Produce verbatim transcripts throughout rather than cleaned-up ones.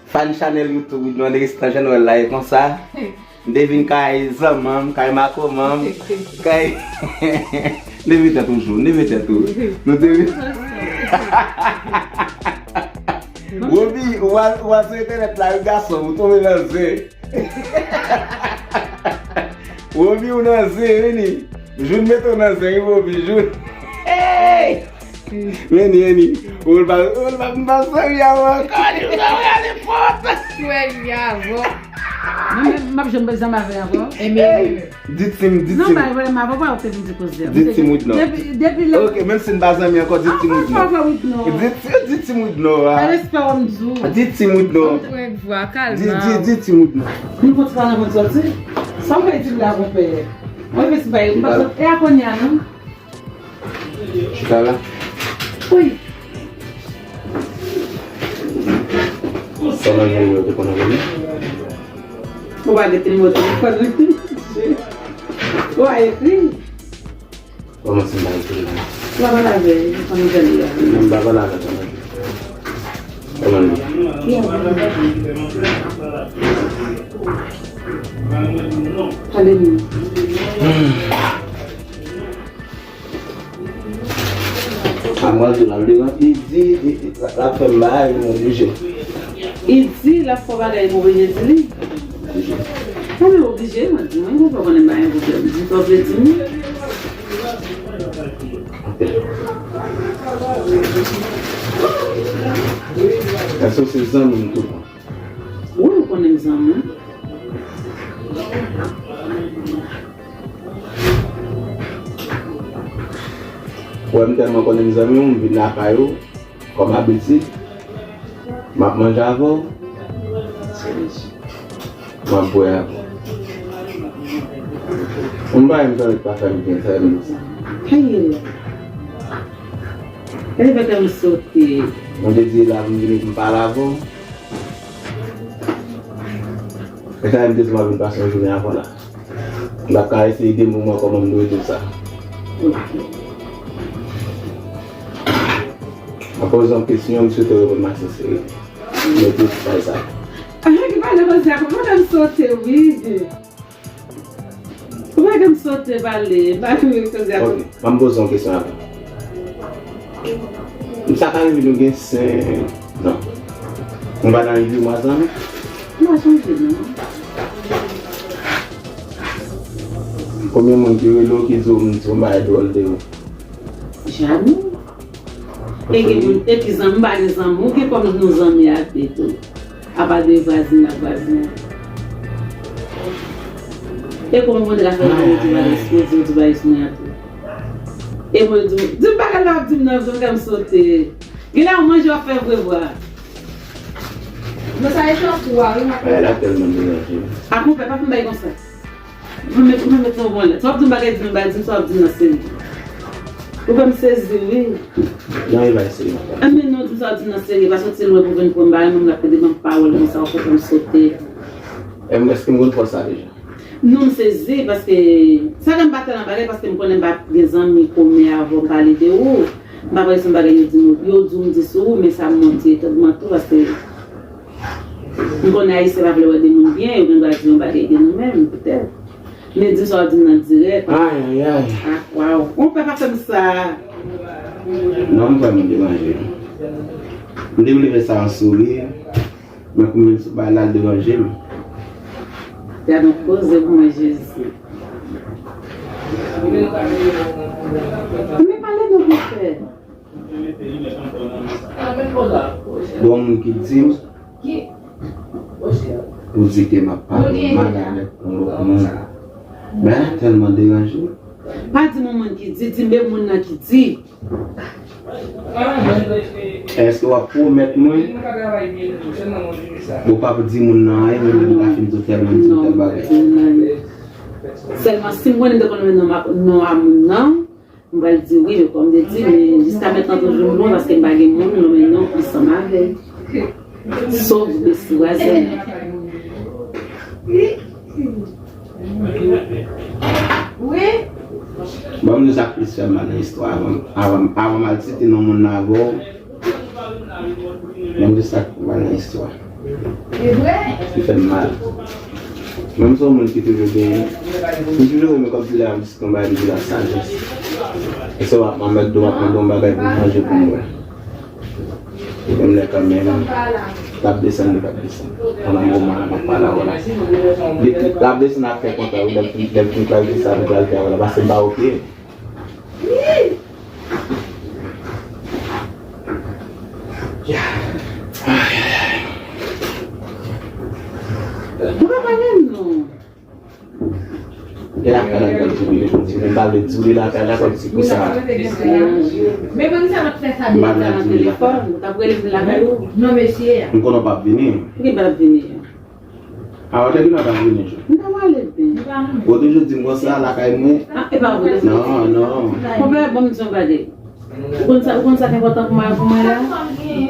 Fan chanèl YouTube Widno, André Stanjè, nou wè l la, e konsa. M te vin kay zanmanm, kay makomanm, kay. Leve tèt ou, Jou, leve tèt ou. Nou te vin. Wobi, ou al, ou al sou entènèt la, wi, gason, ou tonbe nan zen. Wobi, ou nan zen, vini. Jou mete w nan zen, wi, Wobi, Jou. Hey! Vini, vini. Ou pa, ou pa, m pa seri avè w ankò, li pa gade pòt. Kwè li avè w. Mwen menm, m ap janm bezwen m avè ankò. Ebyen, di Tim, di Tim. Non, bay vòlè m avè w, pa w te vin di koze. Di Tim Widno. Depi, depi lè. Ok, menm si n pa zanmi ankò, di Tim Widno. Di, di, di Tim Widno, a. Fè respè w, m di w. Di Tim Widno. Di, di, di Tim Widno. Nou konn ti pale anvan n sòti. Sa w vle di m la, konpè? Mwen, fè ti bay, m pa sòti. E a kounye a, non? Chita la. Wi. Sa w nan nimewo te konn anvoye? Ou pa gen nimewo telefòn wi. Ou pa ekri? Kòman si m pa ekri la? Ou pa pale avè l, ou pa nan gade la. Non, m pa pale avè l, non. Kòman li? Pale nou. A mwen di la, li, li di, li, li, l ap fè m bagay, m oblije. Li di, l ap fè w bagay, m oblije di li. Oblije. Sa men oblije, mwen di, mwen, mwen pa konnen bagay, m oblije di, sa w vle di m. Ok. Èske w se zanmi m tou? Wi, ou konnen m zanmi w. Wè, m tèlman konnen m zanmi w, m vin lakay ou, kòm abitid, m ap manje avè w, m ap bwè avè w. Yon bagay m tande k pa fè m byen, sa e m di. Hey! Gade fè kè m sote. Mwen te di la pou m vini pou m pale avè w. E sa m te di m ap vin pase yon jounen avè w la. L ap ka eseye ede m pou mwen kòman m dwe di w sa. Ok. M ap poze yon kesyon, m swete w reponn m ak senserite. Mete bagay sa. Ah, ki bagay sa, kòman m sote, wi. Ou pa gen m sote pale, pale m koze ak ou. Ok, ban m poze yon kesyon avan. M sa ka rive nou gen senk, non. Nou pa nan uit mwa zanmi? M pa sonje non. Konbyen moun ki rele w ki di w m di w m bagay dwòl de ou? Jamè. E gen moun, e ki zanmi, m pa gen zanmi, ou gen kòm nou zanmi a de tou. Apa de vwazin ak vwazin. E kòman mwen te ka fè mwen di bagay sou, di, di bagay sou mwen an tou. E mwen di, di m bagay la ap di m nan, di m kè m sote. Genlè ou manje w ap fè vre vwa. Men sa e tankou a, wi, m ap. Bagay la tèlman deranje. A konpè, pa fè m bagay konsa. Ou mèt, ou mèt yon bon lè. Sa w ap di m bagay, di m bagay, di m sa w ap di m nan seri. Ou fè m sezi, wi. Non, e bay seri, madanm. Anben non, di m sa w ap di m nan seri, pa soti lwen pou vin pran m bagay, menm l ap pede ban m pawòl konsa, ou fè m sote. E m, èske m konn fòs sa deja? Non, m sezi, paske sa fè m pa tèlman pale, paske m konnen m pa gen zanmi kòmè avè w, m pale de ou. M pa wè se yon bagay yo di m, yo di w m di sou ou, men sa m monte tèt mwen tou, paske M konnen Ayisyen pa vle wè de moun byen, yo gen dwa di yon bagay de nou menm, petèt. Men di sa w di m nan dirèk. Ay, ay, ay. Ah, waw. Ou pè pa fè m sa. Non, m kwè m deranje. M te vle fè sa an souri, men pou m vin sou bagay la, l deranje m. Gad yon koze pou mwen, Jezi. Men pale non, konpè. Bon moun ki di m pou di ke m ap pale mal avèk yon lòt moun. Bagay la tèlman deranje m. Pa di m yon moun ki di, di m yon moun nan ki di. Èske w ap pwomèt mwen ou p ap di moun nan anyen, mwen menm m ta fin di w tèl moun, di w tèl bagay? Sèlman si m konnen m te konn non a, non a moun nan, m pral di wi, men kòm m te di, men jiska mentnan toujou m bon, paske m pa gen moun, non, men non, ansanm avè l. Sof de si vwazen. Wi. Ban m di sa k plis fè m mal nan istwa avan, avan, avan m al site non moun nan avè w. Ban m di sa k mal nan istwa. Li fè m mal. Menm se yon moun ki toujou gen, m toujou renmen kòm si lè m di yon bagay, li di la sajès. E se w ap mèt do, w ap mande yon bagay pou m manje pou m bwè. Menm lè kanmenm, l ap desann, li p ap desann. Pandan moman an, m ap pale avè w la. Li, l ap desann ak kè kontan, wi, lè m fin, lè m fin klarifye sa, m klarifye avè l la, paske m pa oke. Ou pa pale m non. E lakay la, kòm si, mwen pa vle di w, e lakay la, kòm si pou sa. Men ban m sa, m ap fè sa deja nan telefòn. Ou t ap rele m lakay ou? Non, mesye. M konnen w p ap vini. Poukisa w p ap vini? A, ou te di w pa vini, Jou. M ta pale byen. Ou toujou di m konsa, lakay mwen. A, e pa vre. Non, non. Konpè, ban m di w yon bagay. Ou konn sa, ou konn sa k enpòtan pou mwen, pou mwen la?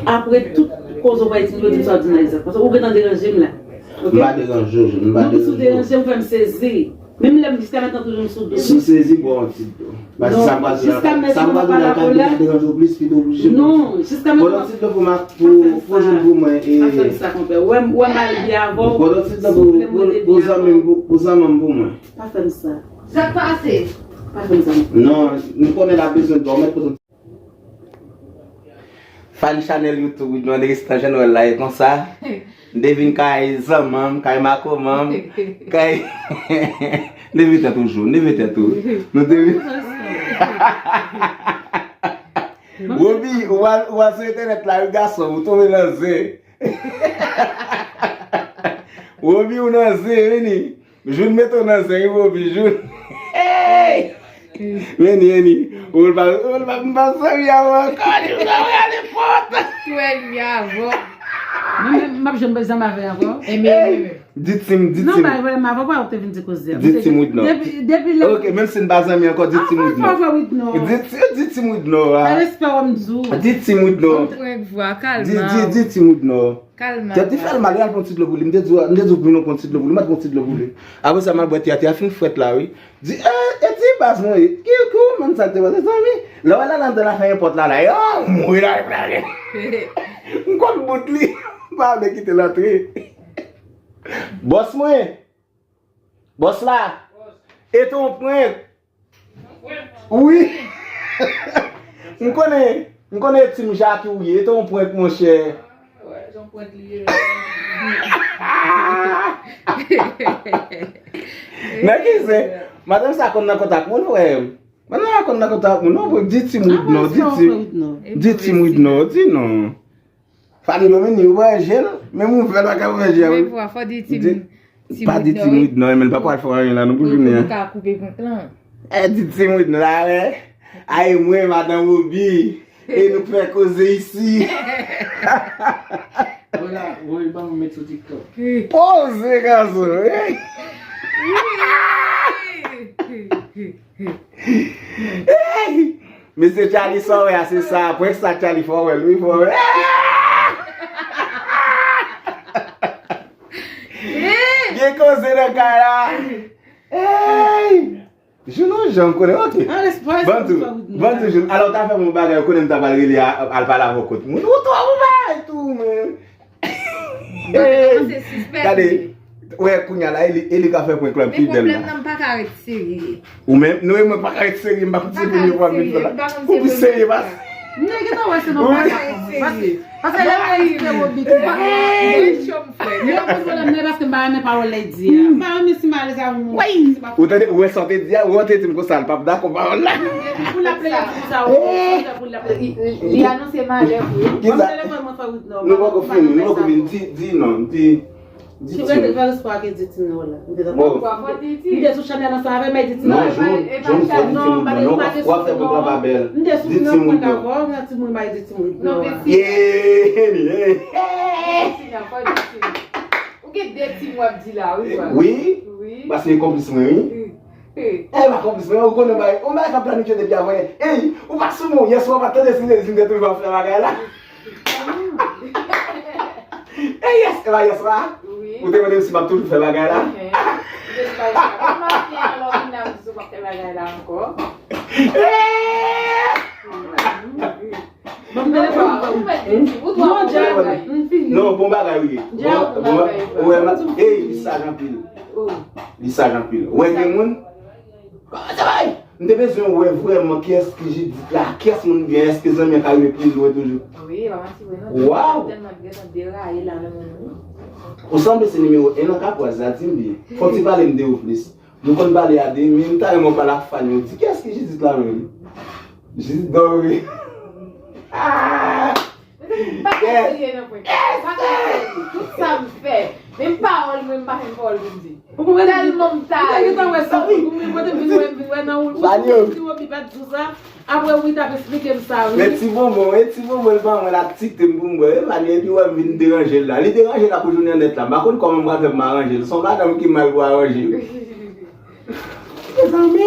Apre tout koze w bay di m yo, di m sa w di m la, egzanp. Paske ou gentan deranje m la. Ok? M pa deranje w, Jou, m pa deranje w. Menm si w deranje m, ou fè m sezi. Menm lè m jiska mentnan toujou m sou do. Si w sezi, bwè yon ti dlo. Paske sa m pral di w la, sa m pral di w la, ka deranje w plis, pi w oblije. Non, jiska mentnan. Bwè yon ti dlo pou m, pou, pou Jou pou mwen. Pa fè m sa, konpè. Ou wè m, ou wè m al byen avè w. Bwè yon ti dlo pou, pou, pou zanmi m, pou, pou zanmi m, pou mwen. Pa fè m sa. Sa k pase? Pa fè m sa. Non, m konnen l ap bezwen dlo, mèt pote. Fan chanèl YouTube Widno, André Stanjè, nou wè l la, e konsa. M te vin kay zanmanm, kay makomanm, kay. Leve tèt ou, Jou, leve tèt ou. Nou te vin. Wobi, ou al, ou al sou entènèt la, wi, gason, ou tonbe nan zen. Wobi, ou nan zen, vini. Jou mete w nan zen, wi, Wobi, Jou. Hey! Vini, vini. Ou pa, ou pa, m pa zanmi avè w ankò, li pa rale pòt. Twè li avè w. Mwen menm, m ap janm bezwen m avè ankò. Ebyen, di Tim, di Tim. Non, pa vre, m avè w pa ou te vin di koze a. Di Tim Widno. Depi, depi lè. Ok, menm si n pa zanmi ankò, di Tim Widno. Di Tim, di Tim Widno. Sa respè w m di w. Di Tim Widno. Prank vwa, kalma. Di, di, di Tim Widno. Kalma. Tèt li fè l mal, li al pran ti dlo pou li. M te di w, m te di w pou nou pran ti dlo pou li. M al pran ti dlo pou li. Apre sa, m al bwè ti a, ti a fin frèt la, wi. Di, e, e ti baz mwen ye. Ki, ki ou menm sa te pase, zanmi? Lè w wè l al anndan la fè yon pòt la, la, yo, mouri la, la, la. M konn bout li. M pa vle kite l antre. Bòs mwen. Bòs la. E te yon prank. Wi. M konnen, m konnen Tim Jackie ou ye. E te yon prank, monchè. Nan ki sen? Madanm sa konn nan kontak moun, frè m. Madanm sa konn nan kontak moun. Non, di Tim Widno, di Tim. Di Tim Widno, di non. Fanm Domini, ou pa jel, menm ou fè l pa ka fè jel. Men fò di Tim, Tim Widno, wi. Pa di Tim Widno, men l pa pral fè anyen la, non, pou jounen an. Pou nou ka koupe prank lan. E di Tim Widno la, wè. Ay, mwen, madanm Wobi. E nou k fè koze isi. Vwala, woy, ban m met sou TikTok. Poze, gason, wi. Mesye Charly, sa w wè a, se sa. Prank sa Charly, fò w wè l, wi, fò w wè l. Gen koze nan kay la. Hey! Jou nou jan konnen, ok. Bantou, bantou, Jou. Alò, w ta fè m yon bagay, ou konnen m ta pral rele a, al pale avè w kot moun. Ou twò, ou bagay tou, men. Gade, wè, kounye a la, e li, e li ka fè prank lan pi bèl la. Men pwoblèm nan, m pa ka ret serye. Ou menm, non, mwen pa ka ret serye, m pa konn se premye fwa m vin fè la. Ou pi serye, pas. M te gentan wè se nan pa ka ret serye. Paske lè m te espere w bit. Mwen chom frè. Yo pa pwoblèm nan, paske m pa renmen pawòl lè di a. M pa renmen si m alèz avè moun. Ou tande, ou wè sa w te di a, ou te di m konsa, l p ap dakò pawòl la. Pou l ap plede di konsa, ou pou l ap plede. Li anonse malè pou yo. Ban m telefòn mwen fè wout non. Nou poko fini, nou poko fini. Di, di non, di, di ti non. Fè respè ke di ti non la. M te sou chanèl ansanm avè m, di ti non. Non, Jou, Jou, fò di ti moun non, non, w ap fè prank lan pa bèl. M te sou ti moun non. Nan ti moun bay di ti moun non. Ye, ye. Ou gen de ti moun w ap di la, wi. Wi. Wi. Paske e konplis mwen, wi. E pa konplis mwen, ou konnen bay, ou bay ka planifye depi avan yè. Ey, ou pa sou moun, yè swa ou pa tande si Lezi m te toujou ap fè bagay la. E yes, e pa yes la? Wi. Ou te mande m si m ap toujou fè bagay la? Ou te di pa yes la. Bon maten, alò, vin la, m di ou p ap fè bagay la ankò. Bon, m telefòn. Ou mèt di, ou dwa fè bagay. M fini. Non, bon bagay, wi. Bon, bon bagay. Wè, ma, ey, li saj anpil. Li saj anpil. Wè, gen moun. Kòman sa va? M te bezwen wè vrèman kiyès ki Jidit la, kiyès moun byen, èske zanmi an ka rive pi lwen toujou? Wi, pa manti vre non. Waw! Tèlman gentan deraye la nan men nou. Ou sanble se nimewo en nan Kapwaz la, di m byen. Fò w ti pale m de ou plis. Nou konn pale a de, men m ta renmen w pale ak fan yo. Di kiyès ki Jidit la menm? Jidit dòmi. Ah! Mezanmi, m pa ka serye nan prank. M pa ka serye. Tout sa m fè. Menm pawòl, mwen, m pa fè pawòl pou m di. Ou konprann? Tèlman m ta ri. Ou gentan wè sa, ou konprann, kote m vin wè, m vin wè nan ou, ou di Robi pa t di w sa. Apre wi, t ap esplike m sa, wi. Men ti bonbon, e ti bonbon, l ban mwen, l ap tite m pou m bwè. E Vanie, epi wè m vin deranje l la. Li deranje l la pou jounen nèt la. M pa konn kòman m pral fè pou m aranje l. Se yon madanm ki mal pou aranje l. Mezanmi.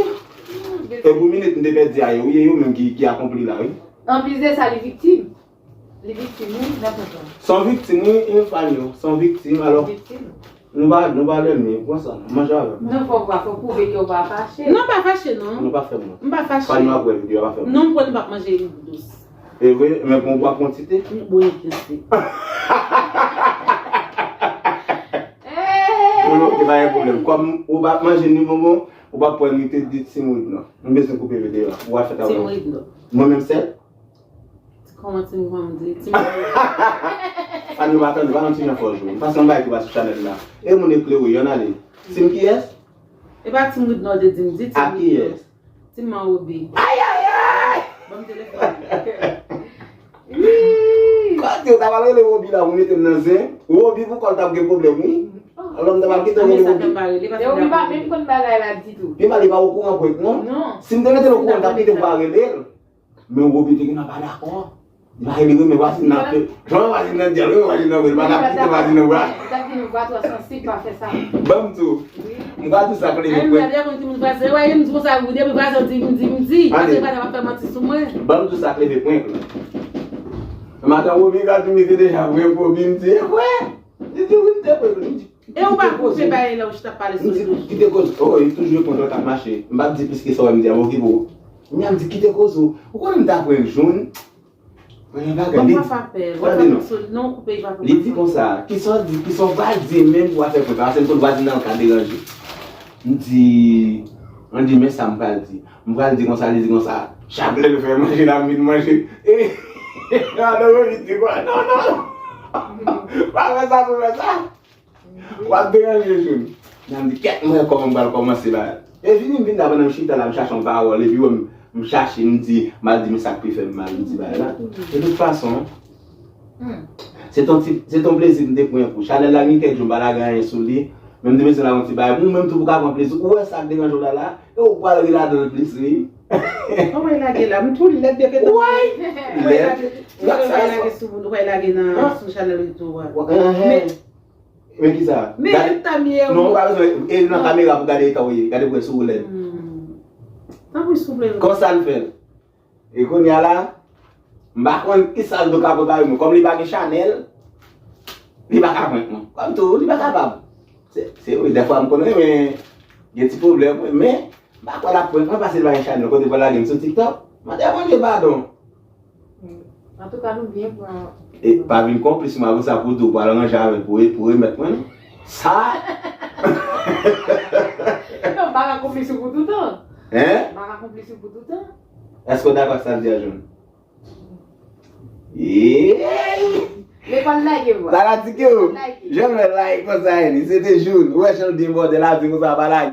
E pou minit, m te pèdi a yo, wi, e yo menm ki, ki akonpli la, wi. Anplis de sa, li viktim. Li viktim, wi, nan prank lan. Se yon viktim, wi, e fan yo. Se yon viktim, alò. Viktim. Nou pa, nou pa lènmi, pran sa, manje avè m. Non, fò w pa, fò w pwouve ke w pa fache. Non, m pa fache, non. Nou pa fè m non. M pa fache. Fan yo ap wè videyo a, pa fè m non. Non, m kwè nou p ap manje yon dous. E vre, men pou w pran kantite. M bon yon kantite. Bon, ok, pa gen pwoblèm. Kòm ou p ap manje ni bonbon, ou p ap pran ni te di Team Widnor. M bezwen koupe videyo a. Ou a fè travay. Team Widnor. Mwen menm sèl? Kòman ti moun di? Ti moun. Fanny pa tande, pa nan ti jan fò jou. M pase yon bagay ki pa sou chanèl la. E moun eklere, yonn ale. Ti m kiyès? E pa ti moun non te di m di ti moun. A kiyès? Ti m an Robi. Ayayay! Ban m telefòn. Kote w ta pral rele Robi la pou mete m nan zen? Robi pou kò l t ap gen pwoblèm, wi. Alò m ta pral kite w rele Robi. E Robi pa menm konn bagay la ditou. Pi mal li pa okouran prank non. Non. Si m te mete l okouran, m t ap kite w pa rele l. Men Robi te gentan pa dakò. Li pa vle renmen vwazin nan. Jan vwazin nan di al, renmen vwazin nan vre, li pa t ap kite vwazin nan vre. Li t ap di nou vwa twò sansib, pa fè sa. Ban m di w. M ka di sa k leve pwen. Ay, m gade konn timoun vwazin, wè, m di konsa, wi, depi vwazin di, m di, m di. Paske vwazin pa fè manti sou mwen. Ban m di w sa k leve pwen. Madan Robi ka di m li te deja pran Robi, m di, e vre? Li di, wi, m te pran, m di. E ou pa koupe bagay la, ou chita ap pale sou li toujou. Kite koze. Oh, li toujou reponn lè w t ap mache. M p ap di plis ke sa w wè m di a, m okipe w. Kounya m di, kite koze w. Ou konnen m ta pran June. Mwen gen bagay, li di, tande non. Li di konsa, kisa w di, kisa w pral di menm pou afè prank la, paske m konn vwazin nan ka deranje. M di, ann di, men sa m pral di. M pral di konsa, li di konsa, chak lè l fè manje, l ap vin manje. E, non, non, li di kwa, non, non. Pa fè sa, pa fè sa. W ap deranje June. Nan m di, kèt, m wè kòman m pral kòmanse la. E vini, m vin la pandan m chita la, m chache yon pawòl, epi wè m, m chache, m di, m al di, men sa k pi fè m mal, m di bagay la. De tout fason, se ton ti, se ton plezi m te pran pou chanèl la, gen kèk jou m pa lage anyen sou li, men m te bezwen lage yon ti bagay. Ou menm tou pou ka pran plezi, ou wè sa k deranje w la la, e ou pral rele ladan l plis, wi. Kòman e lage la? M tou lèd depi tan. Ou wè lage sou moun, ou wè lage nan, sou chanèl YouTube a. Men Men kisa? Men gade, non, ou pa bezwen, e nan kamera pou gade eta w ye. Gade pou wè si ou lèd. Tanpri, souple. Konsa l fè l. E kounye a la, m pa konn kisa l do ka prepare mwen. Kòm li pa gen chanèl, li pa ka prank mwen. Kòm tou, li pa kapab. Se, se vre, dèfwa m konn renmen gen ti pwoblèm, wi, men m pa kwè l ap prank mwen paske li pa gen chanèl. Kote pou l lage m sou TikTok? Mande Bondye padon. Antouka, nou byen pran. E pa vin konplis mwen apre sa pou di w pral ranje avè l pou, pou remèt mwen, non. Sa? Non, m pa ka konplis ou pou toutan. Hein? M pa ka konplis ou pou toutan. Èske w dakò ak sa l di a, June? Yey! Lekòl lage, bwa. Sa la di ke w. Lekòl lage. Janm wè like konsa, Henny. Se te June. Ou wè jan l debòde la, di konsa pa lage.